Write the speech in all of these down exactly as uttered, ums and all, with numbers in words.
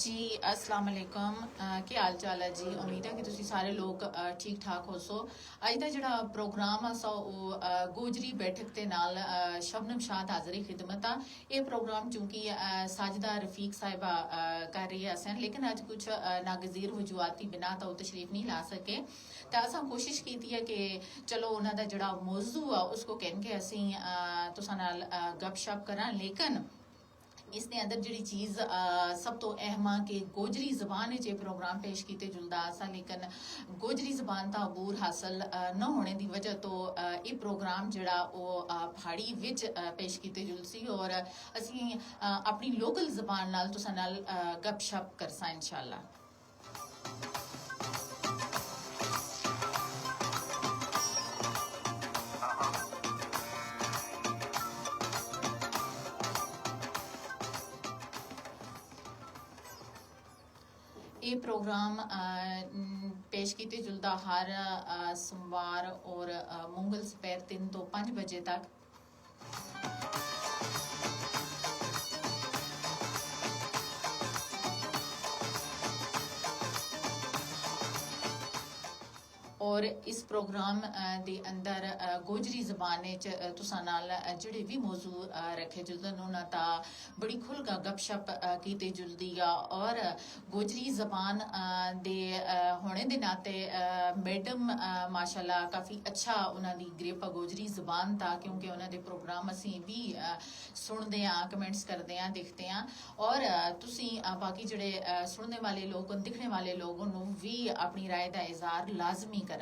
جی، السلام علیکم۔ کیا حال چال ہے جی؟ امید ہے کہ تسی سارے لوگ ٹھیک ٹھاک ہو سو۔ اج دا جڑا پروگرام آسا وہ گوجری بیٹھک تے نال شبنم شاد حاضری خدمت آ۔ یہ پروگرام چونکہ ساجدہ رفیق صاحبہ کر رہی ہے سن، لیکن اج کچھ ناگزیر وجوہاتی بنا تا وہ تشریف نہیں لا سکے۔ تا اساں کوشش کیتی ہے کہ چلو انہاں دا جڑا موضوع آ اس کو کہن کے اسیں تساں نال گپ شپ کراں، لیکن اس نے اندر جڑی چیز سب تو اہم آ کہ گوجری زبان وچ یہ پروگرام پیش کیتے جلدا آسا، لیکن گوجری زبان تا عبور حاصل نہ ہونے دی وجہ تو یہ پروگرام جڑا وہ پہاڑی وچ پیش کیتے جلسی، اور اسیں اپنی لوکل زبان نال تساں نال گپ شپ کرساں انشاءاللہ۔ یہ پروگرام پیش کیتے جلدا ہر سوموار اور منگل سپیر تین تو پنج بجے تک۔ اور اس پروگرام دے اندر گوجری زبان وچ تساں نال جڑے وی موضوع رکھے جلدن انہاں تا بڑی کھل کا گپ شپ کیتے جلدی آ۔ اور گوجری زبان دے ہونے دے ناتے میڈم ماشاءاللہ کافی اچھا انہاں دی گریپ گوجری زبان تا، کیونکہ انہاں دے پروگرام اسیں وی سنڑدے آں، کمنٹس کردے آں، دیکھدے آں۔ اور تسیں باقی جڑے سنڑنے والے لوگ ہن، دکھنے والے لوگ ہن، وہ وی اپنی رائے دا اظہار لازمی کرن۔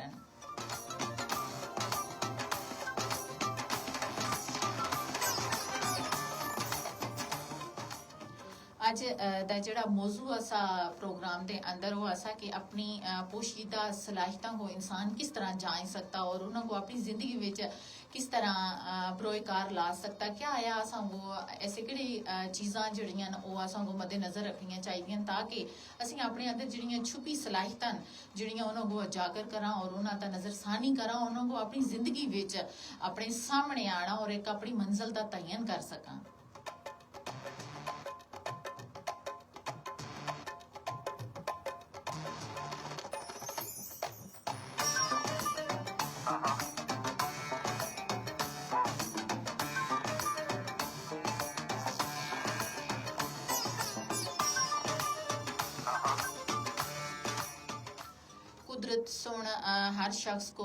اج دا جڑا موضوع اسا پروگرام دے اندر وہ اسا کہ اپنی پوشیدہ صلاحیتاں کو انسان کس طرح جائیں سکتا اور انہاں کو اپنی زندگی وچ کس طرح بروئے کار لا سکتا؟ کیا آیا اساں کو ایسے کہڑی چیزاں جڑیاں وہ اساں کو مد نظر رکھنیاں چاہیے تاکہ اسیں اپنے اندر جڑیاں چھپی صلاحیتاں جڑیاں انہاں کو اجاگر کراں اور انہاں تا نظر ثانی کراں، انہاں کو اپنی زندگی وچ اپنے سامنے آنا اور ایک اپنی منزل دا تعین کر سکاں۔ قدرت سن ہر شخص کو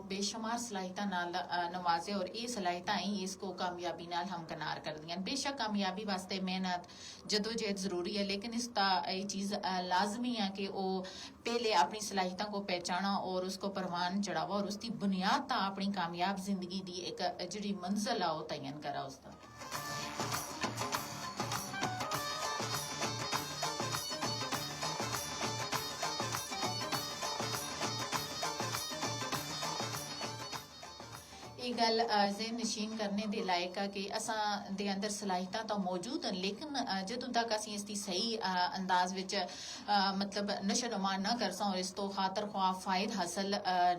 بے شمار صلاحیتاں نال نوازے اور یہ صلاحیتاں ہی اس کو کامیابی نال ہمکنار کر دیاں۔ بے شک کامیابی واسطے محنت جدوجہد ضروری ہے، لیکن اس تا یہ چیز لازمی ہے کہ وہ پہلے اپنی صلاحیتاں کو پہچانا اور اس کو پروان چڑھاوا اور اس کی بنیاد تا اپنی کامیاب زندگی دی ایک جڑی منزل آ وہ تعین کرا اس کا۔ یہ گل ذہن نشین کرنے دے لائق آ کہ اساں دے اندر صلاحیتاں تو موجود ہیں، لیکن جدوں تک اسیں اس کی صحیح انداز وچ مطلب نشو نما نہ کرساں اور اس تو خاطر خواہ فائد حاصل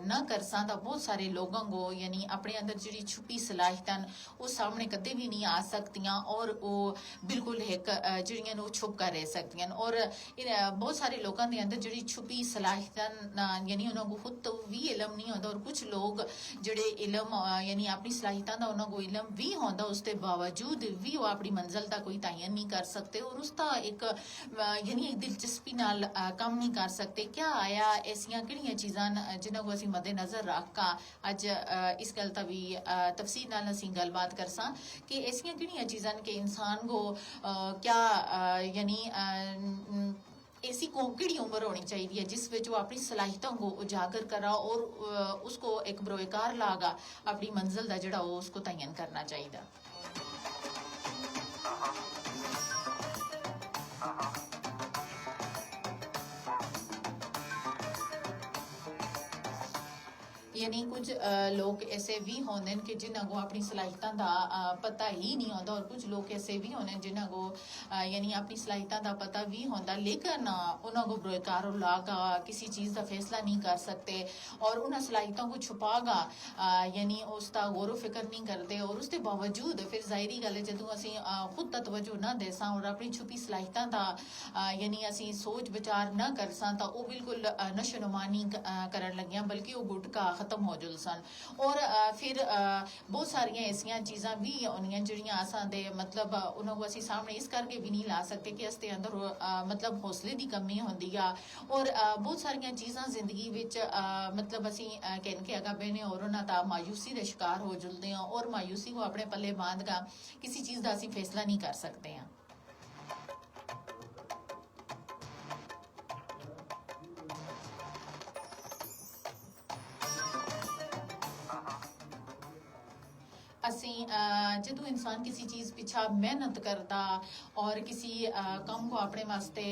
نہ کرساں، تو بہت سارے لوگوں کو یعنی اپنے اندر جڑی چھپی صلاحیتاں وہ سامنے کدے بھی نہیں آ سکتیاں اور وہ بالکل ایک جڑیاں نو چھپ کر رہ سکتیاں۔ اور بہت سارے لوگوں دے اندر جڑی چھپی صلاحیتاں یعنی انہوں کو خود تو بھی علم نہیں ہوتا اور کچھ لوگ جڑے علم یعنی اپنی صلاحیتاں دا انہوں کو علم بھی ہوتا، اس کے باوجود بھی وہ اپنی منزل تک کوئی تعین نہیں کر سکتے اور اس کا ایک یعنی ایک دلچسپی نال کم نہیں کر سکتے۔ کیا آیا ایسیاں کہڑیاں چیزاں جنہوں کو اسی مد نظر رکھ کا اج اس گل تا بھی تفصیل نال اسیں گل بات کرساں کہ ایسیاں کہڑیاں چیزاں کہ انسان کو کیا یعنی ایسی کو کہڑی عمر ہونی چاہیے ہے جس وچ وہ اپنی صلاحیتوں کو اجاگر کرا اور اس کو ایک بروئے کار لاگا اپنی منزل دا جڑا وہ اس کو تعین کرنا چاہیے۔ یہ یعنی کچھ لوگ ایسے وی ہوندے ہیں کہ جنہاں کو اپنی صلاحیتاں دا پتہ ہی نہیں ہوندا، اور کچھ لوگ ایسے وی ہوندے ہیں جنہاں کو یعنی اپنی صلاحیتاں دا پتہ وی ہوندا، لیکن انہاں کو بروئے کار و لاگ کسی چیز دا فیصلہ نہیں کر سکتے، اور انہاں صلاحیتاں کو چھپا گا یعنی اس دا غور و فکر نہیں کردے، اور اس دے باوجود پھر ظاہری گل ہے جدوں اسی خود توجہ نہ دیساں اور اپنی چھپی صلاحیتاں دا یعنی اسی سوچ بچار نہ کرساں تاں او بالکل نشو نما نہیں کرن لگیاں، بلکہ او گٹکا ختم ہو جلسن۔ اور پھر بہت ساریاں ایسیاں چیزاں وی ہونیاں جیہڑیاں اساں دے مطلب انہاں کو اسی سامنے اس کر کے وی نہیں لا سکتے کہ اس دے اندر مطلب حوصلے دی کمی ہوندی آ۔ اور بہت ساریاں چیزاں زندگی وچ مطلب اسی کہن کے اگا بینے اور انہاں تا مایوسی دے شکار ہو جلدے ہاں، اور مایوسی کو اپنے پلے باندھ گا کسی چیز دا اسی فیصلہ نہیں کر سکتے ہاں۔ اسیں جدوں انسان کسی چیز پچھا محنت کردا اور کسی کم کو اپنے واسطے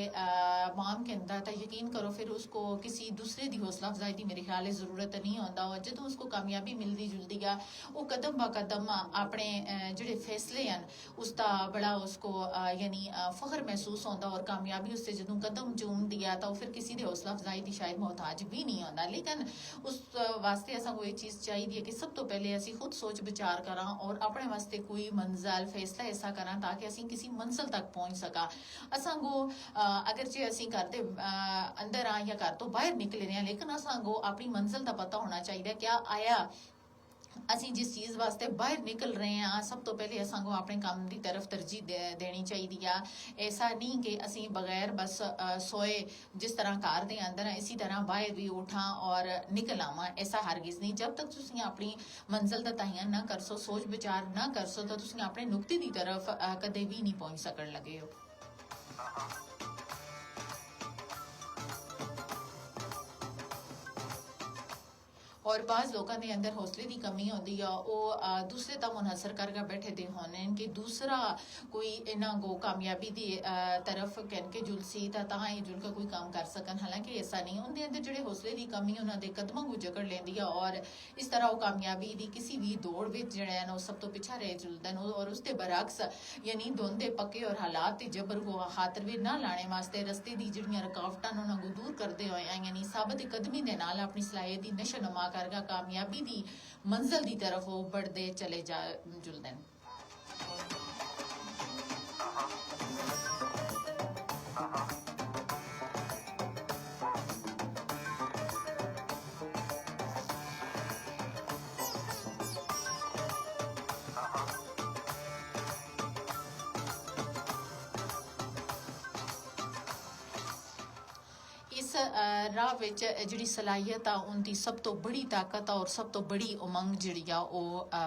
مام کہندا تاں یقین کرو پھر اس کو کسی دوسرے دی حوصلہ افزائی دی میرے خیال ہے ضرورت نہیں ہوندا، اور جدوں اس کو کامیابی ملدی جلدی گیا وہ قدم با قدم اپنے جڑے فیصلے ہیں اس تا بڑا اس کو یعنی فخر محسوس ہوندا، اور کامیابی اس سے جدوں قدم چوم دیا تاں وہ پھر کسی دے حوصلہ افزائی دی شاید محتاج بھی نہیں ہوندا۔ لیکن اس واسطے اساں کو یہ چیز چاہیے کہ سب تو پہلے اسی خود سوچ بچار کراں اور اپنے واسطے کوئی منزل فیصلہ ایسا کراں تاکہ اسی کسی منزل تک پہنچ سکا۔ اساں کو اگرچہ اسی گھر دے اندر آں یا گھر تو باہر نکلے رہے ہیں، لیکن اساں کو اپنی منزل دا پتہ ہونا چاہیے۔ کیا آیا اسی جس چیز واسطے باہر نکل رہے ہیں سب تو پہلے اساں کو اپنے کام دی طرف ترجیح دینی چاہیے۔ ایسا نہیں کہ اسی بغیر بس سوئے جس طرح کار دے اندر ہیں اسی طرح باہر بھی اٹھاں اور نکل آواں، ایسا ہرگز نہیں۔ جب تک تسی اپنی منزل دا تہیاں نہ کرسو، سوچ بچار نہ کرسو تاں تسی اپنے نقطے دی طرف کدے بھی نہیں پہنچ سکن لگے ہو۔ اور بعض لوکاں دے اندر حوصلے دی کمی ہوندی ہے، او دوسرے تا منحصر کر کے بیٹھے دے ہوندے ہیں کہ دوسرا کوئی انہاں کو کامیابی دی طرف کہن کے جلسی تا تاں یہ جل کے کوئی کام کر سکن، حالانکہ ایسا نہیں۔ ان دے اندر جڑے حوصلے دی کمی انہاں دے قدماں کو جکڑ لیندی ہے اور اس طرح وہ کامیابی دی کسی بھی دوڑ وچ جڑے ہیں وہ سب تو پچھا رہ جلدن، اور اس دے برعکس یعنی دھند دے پکے اور حالات تے جبر کو خاطر وی نہ لانے واسطے رستے دی جڑیاں رکاوٹاں نو نہ کو دور کردے ہوئے ہیں یعنی ثابت قدمی دے نال اپنی صلاحیت دی نشو نما کر گا کامیابی دی منزل دی طرف وہ بڑھدے چلے جا جلدن۔ اس راہ وچ جڑی صلاحیت آ ان دی سب تو بڑی طاقت آ اور سب تو بڑی امنگ جڑی آ او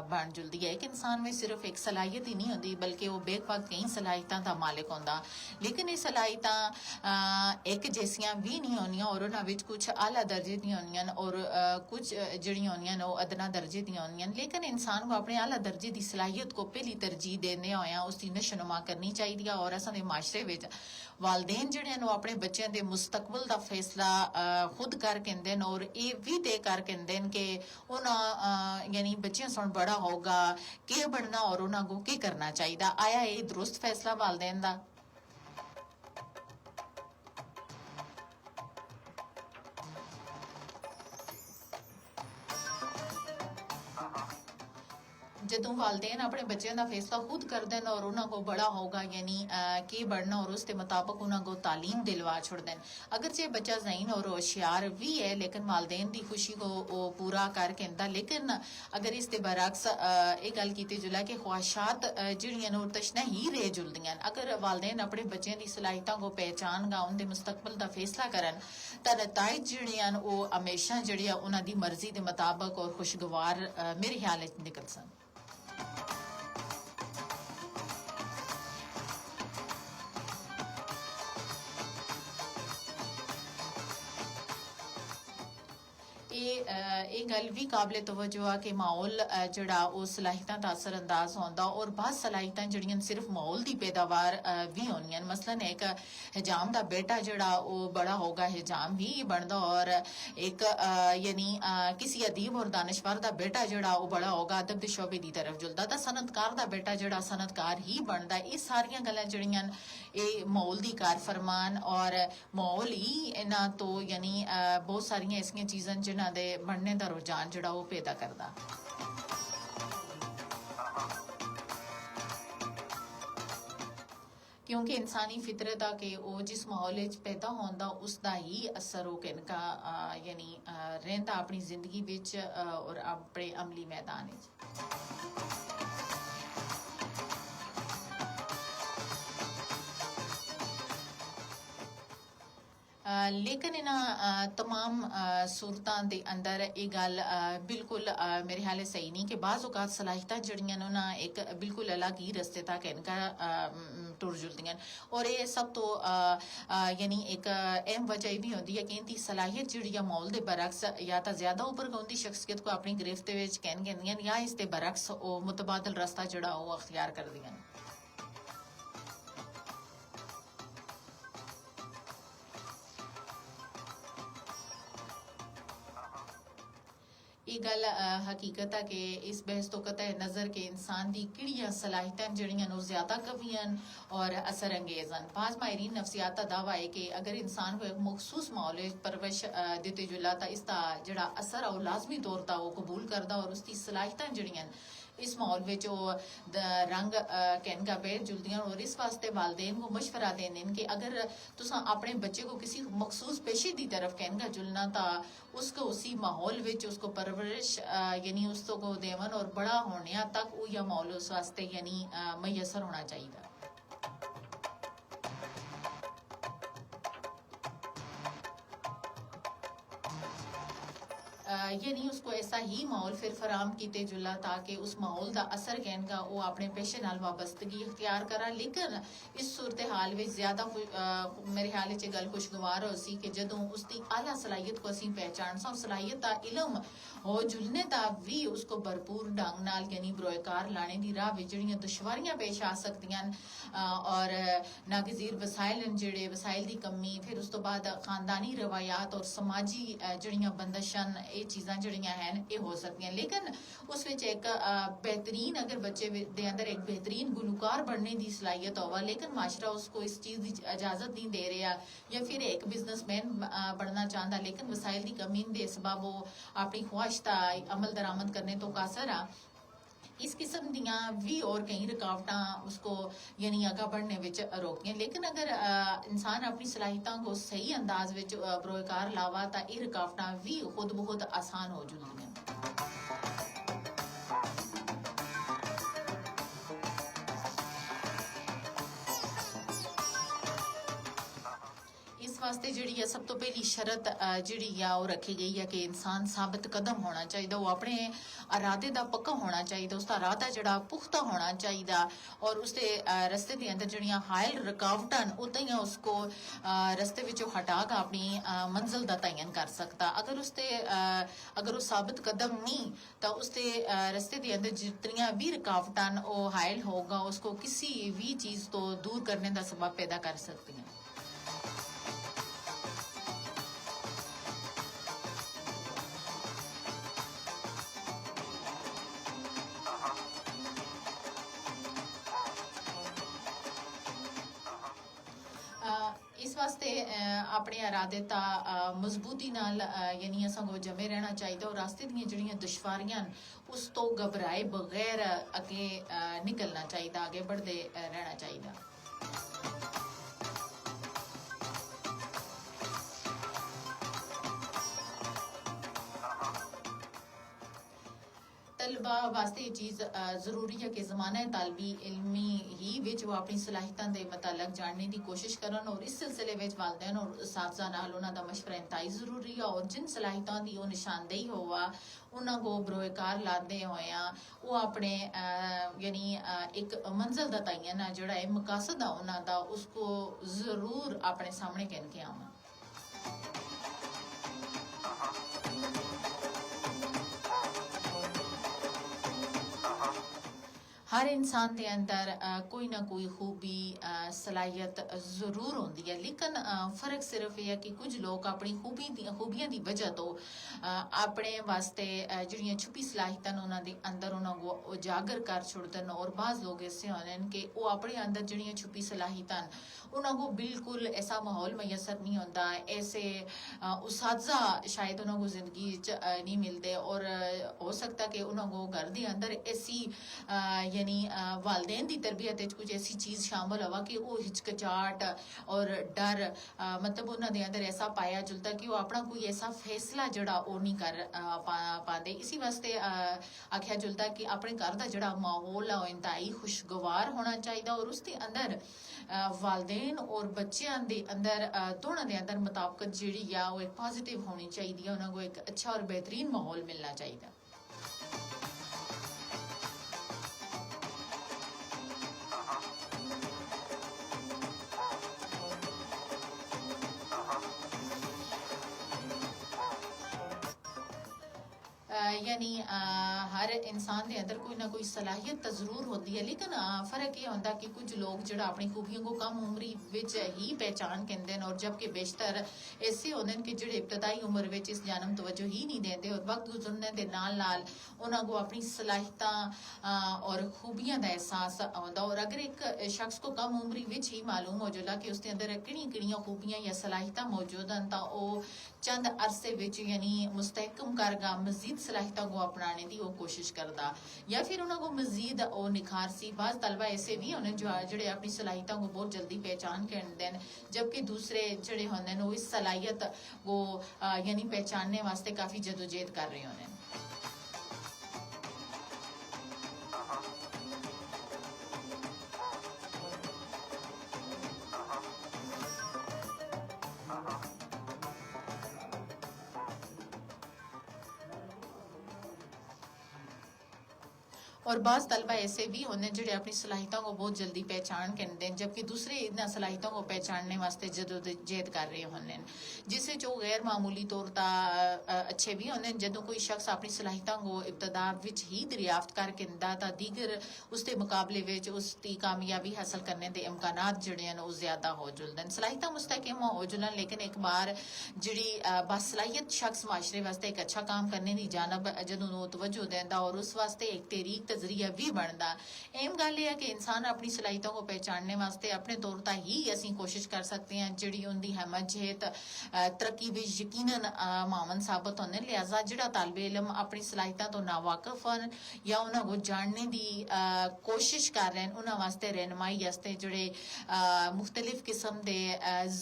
بن جلدی ہے۔ ایک انسان میں صرف ایک صلاحیت ہی نہیں ہوندی بلکہ وہ بیک وقت کئی صلاحیتاں دا مالک ہوندا، لیکن یہ صلاحیتاں ایک جیسیاں بھی نہیں ہونیاں اور انہاں وچ کچھ اعلیٰ درجے دی ہونیاں اور کچھ جڑیاں ہونیاں وہ ادنا درجے دی ہونیاں، لیکن انسان کو اپنے اعلیٰ درجے دی صلاحیت کو پہلی ترجیح دیندے ہویاں اس دی نشو نما کرنی چاہیے۔ اور اساں دے معاشرے وچ والدین جڑے ہیں وہ اپنے بچیاں دے مستقبل دا فیصلہ خود کر کہندے ہیں اور یہ بھی طے کر کہندے ہیں کہ انہاں یعنی بچیاں سن بڑا ہوگا کے بننا اور انہاں کو کے کرنا چاہیے۔ آیا یہ درست فیصلہ والدین دا؟ جدوں والدین اپنے بچیاں دا فیصلہ خود کردن اور انہاں کو بڑا ہوگا یعنی کے بننا اور اس دے مطابق انہاں کو تعلیم دلوا چھڑدن۔ اگرچہ بچہ ذہین اور ہوشیار بھی ہے لیکن والدین دی خوشی کو وہ پورا کر کہندا، لیکن اگر اس دے برعکس یہ گل کیتی جلا کہ خواہشات جڑیاں نو تشنا ہی رہ جلدیاں، اگر والدین اپنے بچیاں دی صلاحیتاں کو پہچان گا ان دے مستقبل دا فیصلہ کرن تاں نتائج جڑیاں وہ ہمیشہ جڑیاں انہاں دی مرضی دے مطابق اور خوشگوار میرے خیال وچ نکلسن۔ یہ گل وی قابل توجہ آ کہ ماحول جڑا او صلاحیتاں تا اثر انداز ہوندا اور بعض صلاحیتاں جڑیاں صرف ماحول دی پیداوار وی ہونیاں، مثلا ایک حجام دا بیٹا جڑا او بڑا ہوگا حجام وی بندا اور ایک یعنی کسی ادیب اور دانشور دا بیٹا جڑا او بڑا ہوگا ادب دے شعبے دی طرف جلدا تے صنعت کار دا بیٹا جڑا صنعت کار ہی بندا۔ یہ ساریاں گلاں جڑیاں اے ماحول دی کار فرمان اور ماحول ہی انہاں تو یعنی بہت ساریاں ایسیاں چیزاں جنہاں دے بننے دا رجحان جڑا او پیدا کردا۔ کیونکہ انسانی فطرت آ کہ او جس ماحول وچ پیدا ہوندا اس دا ہی اثر او کہن کا یعنی رہندا اپنی زندگی وچ اور اپنے عملی میدان وچ۔ لیکن انہاں تمام صورتاں دے اندر یہ گل بالکل میرے حال صحیح نہیں کہ بعض اوقات صلاحیتاں جڑیاں انہاں ایک بالکل الگ ہی رستے تک ان کا ٹر جلدیاں۔ اور یہ سب تو یعنی ایک اہم وجہ یہ بھی ہوندی ہے کہ ان کی صلاحیت جڑی ہے ماحول دے برعکس یا تو زیادہ اوپر ہوندی شخصیت کو اپنی گرفت وچ کہن گھندیاں یا اس دے برعکس وہ متبادل رستہ جڑا وہ اختیار کر دیاں۔ یہ گل حقیقت ہے کہ اس بحث تو قطع نظر کہ انسان دی کڑیاں صلاحیتاں جڑیاں نو زیادہ قوی ہیں اور اثر انگیز ہیں۔ بعض ماہرین نفسیات کا دعویٰ ہے کہ اگر انسان کو ایک مخصوص ماحول پرورش دیتے جلا تا اس تا جڑا اثر ہے وہ لازمی طور تا وہ قبول کردا اور اس دی صلاحیتاں جڑیاں اس ماحول وچ وہ رنگ کہن کا پیر جلدیاں اور اس واسطے والدین کو مشورہ دیندین کہ اگر تساں اپنے بچے کو کسی مخصوص پیشے دی طرف کہن کا جلنا تا اس کو اسی ماحول وچ اس کو پرورش یعنی اس کو دیون اور بڑا ہونیا تک وہ یا ماحول اس واسطے یعنی میسر ہونا چاہیے۔ یعنی اس کو ایسا ہی ماحول پھر فراہم کیتے جلا تاکہ اس ماحول دا اثر کہن کا وہ اپنے پیشے نال وابستگی اختیار کرا، لیکن اس صورتحال وچ زیادہ میرے خیال وچ یہ گل خوشگوار ہو سی کہ جدوں اس دی اعلیٰ صلاحیت کو اسی پہچان ساں، صلاحیت دا علم ہو جلنے دا وی اس کو بھرپور ڈھنگ نال یعنی بروئے کار لانے دی راہ وچ جڑیاں دشواریاں پیش آ سکدیاں اور ناگزیر وسائل ہیں جڑے وسائل دی کمی پھر اس تو بعد خاندانی روایات اور سماجی جڑیاں بندشاں، یہ چیزاں جڑیاں ہیں یہ ہو سکدیاں، لیکن اس وچ ایک بہترین اگر بچے دے اندر ایک بہترین گلوکار بننے دی صلاحیت ہوا لیکن معاشرہ اس کو اس چیز دی اجازت نہیں دے رہا یا پھر ایک بزنس مین بننا چاہندا لیکن وسائل دی کمی دے سبب وہ اپنی خواہش تا عمل درآمد کرنے تو قاصر آ۔ اس قسم دیاں وی اور کئی رکاوٹاں اس کو یعنی اگا بڑھنے وچ روکیاں، لیکن اگر انسان اپنی صلاحیتاں کو صحیح انداز وچ بروئے کار لاوا تا یہ رکاوٹاں وی خود بخود آسان ہو جلدیاں۔ اس واسطے جڑی ہے سب تو پہلی شرط جڑی ہے وہ رکھی گئی ہے کہ انسان ثابت قدم ہونا چاہیے، وہ اپنے ارادے دا پکا ہونا چاہیے، اس کا ارادہ جڑا پختہ ہونا چاہیے اور اس دے رستے دے اندر جڑیاں حائل رکاوٹاں اتیاں اس کو رستے وچوں ہٹا کے اپنی منزل دا تعین کر سکتا۔ اگر اس دے اگر وہ ثابت قدم نہیں تو اس دے رستے دے اندر جتنیاں بھی رکاوٹاں وہ حائل ہوگا اس کو کسی بھی چیز تو دور کرنے دا سبب پیدا کر سکتی ہیں۔ اس واسطے اپنے ارادے تا مضبوطی نال یعنی اساں کو جمے رہنا چاہیے اور راستے دیاں جڑیاں دشواریاں اس تو گھبرائے بغیر اگے نکلنا چاہیے، اگے بڑھتے رہنا چاہیے۔ طلبا واسطے یہ چیز ضروری ہے کہ زمانہ طالبی علمی ہی وچ وہ اپنی صلاحیتاں دے متعلق جاننے دی کوشش کرن اور اس سلسلے وچ والدین اور اساتذہ نال انہاں دا مشورہ انتہائی ضروری ہے اور جن صلاحیتاں دی وہ نشاندہی ہوا انہاں کو بروئے کار لاندے ہویاں وہ اپنے یعنی ایک منزل دا تعین ہے جڑا ہے مقاصد ہے انہاں دا اس کو ضرور اپنے سامنے کہن کے آواں۔ ہر انسان دے اندر کوئی نہ کوئی خوبی، صلاحیت ضرور ہوندی ہے، لیکن فرق صرف یہ ہے کہ کچھ لوگ اپنی خوبیاں دی وجہ تو اپنے واسطے جڑیاں چھپی صلاحیتاں انہاں دے اندر انہاں کو اجاگر کر چھوڑدن، اور بعض لوگ ایسے ہوندن کہ وہ اپنے اندر جڑیاں چھپی صلاحیتاں انہاں کو بالکل ایسا ماحول میسر نہیں ہوندا، ایسے اساتذہ شاید انہاں کو زندگی وچ نہیں ملدے، اور ہو سکتا کہ انہاں کو گھر دے اندر ایسی یعنی والدین دی تربیت وچ کچھ ایسی چیز شامل ہوا کہ وہ ہچکچاہٹ اور ڈر، مطلب انہاں دے اندر ایسا پایا جلدا کہ وہ اپنا کوئی ایسا فیصلہ جڑا وہ نہیں کر پاندے۔ اسی واسطے آکھیا جلدا کہ اپنے گھر دا جڑا ماحول ہے وہ انتہائی خوشگوار ہونا چاہیدا، اور اس دے اندر والدین اور بچیاں دے اندر، دونوں دے اندر مطابقت جیڑی آ وہ ایک پازیٹیو ہونی چاہیدی ہے، انہاں کو ایک اچھا اور بہترین ماحول ملنا چاہیدا۔ یعنی ہر انسان دے اندر کوئی نہ کوئی صلاحیت ضرور ہوتی ہے، لیکن فرق یہ ہوتا کہ کچھ لوگ جڑا اپنی خوبیوں کو کم عمری وچ ہی پہچان کہندے ہیں، اور جبکہ بیشتر ایسے ہوندے ہیں کہ جڑے ابتدائی عمر وچ اس جانب توجہ ہی نہیں دیندے، اور وقت گزرنے دے نال نال انہاں کو اپنی صلاحیتاں اور خوبیاں دا احساس ہوندا، اور اگر ایک شخص کو کم عمری وچ ہی معلوم ہو جلا کہ اس دے اندر کہڑیاں کہڑیاں خوبیاں یا صلاحیتاں موجود ہیں، تاں او چند عرصے وچ یعنی مستحکم کر گا مزید صلاحیتاں کو اپنانے دی وہ کوشش کردا، یا پھر انہاں کو مزید وہ نکھار سی۔ بعض طلبہ ایسے بھی ہونے جو جڑے اپنی صلاحیتاں کو بہت جلدی پہچان کر دین، جبکہ دوسرے جڑے ہوندے ہیں وہ اس صلاحیت کو یعنی پہچاننے واسطے کافی جدوجہد کر رہے ہوندے ہیں۔ اور بعض طلبہ ایسے بھی ہوندے ہیں جڑے اپنی صلاحیتوں کو بہت جلدی پہچان کہندے ہیں، جبکہ دوسرے انہاں صلاحیتوں کو پہچاننے واسطے جدوجہد کر رہے ہوندے ہیں، جس وچ وہ غیر معمولی طور تا اچھے بھی ہوندے ہیں۔ جدوں کوئی شخص اپنی صلاحیتوں کو ابتدا وچ ہی دریافت کر کہندا تا دیگر اس دے مقابلے وچ اس دی کامیابی حاصل کرنے دے امکانات جڑے ہیں وہ زیادہ ہو جلدن۔ صلاحیتاں مستحکم ہو جلن، لیکن ایک بار جڑی باصلاحیت شخص معاشرے واسطے ایک اچھا کام کرنے دی جانب جدوں وہ توجہ دیندا اور اس واسطے ایک تحریک تے ذریعہ بھی بندا۔ اہم گل یہ ہے کہ انسان اپنی صلاحیتوں کو پہچاننے واسطے اپنے طور تا ہی اسی کوشش کر سکتے ہیں، جڑی ان دی ہمت جہت ترقی بھی یقیناً معاون ثابت ہوندے۔ لہذا جڑا طالب علم اپنی صلاحیتاں تو ناواقف ہن یا انہاں کو جاننے دی کوشش کر رہے ہیں، انہاں واسطے رہنمائی واسطے جڑے مختلف قسم دے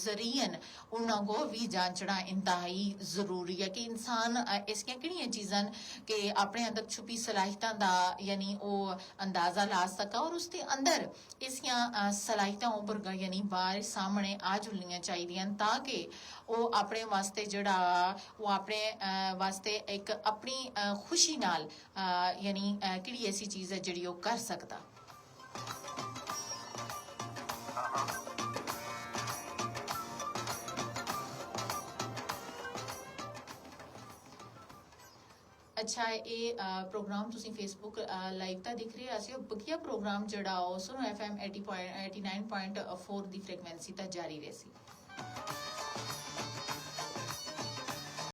ذریعے انہاں کو بھی جانچنا انتہائی ضروری ہے کہ انسان اس کیاں کہڑیاں چیزاں کہ اپنے اندر چھپی صلاحیتاں دا یعنی وہ اندازہ لا سکا اور اس دے اندر اس کیاں صلاحیتاں اوپر یعنی بار سامنے آ جلنیاں چاہیدیاں تاکہ وہ اپنے واسطے جڑا وہ اپنے واسطے ایک اپنی خوشی نال یعنی کہڑی ایسی چیز ہے جڑی وہ کر سکدا۔ اچھا، اے پروگرام تسی فیس بک لائیو تا دکھ رہے ہاسے، بقیہ پروگرام جڑا ہو سنو ایف ایم ایٹی نائن پوائنٹ فور دی فریکوینسی تا جاری رہسی۔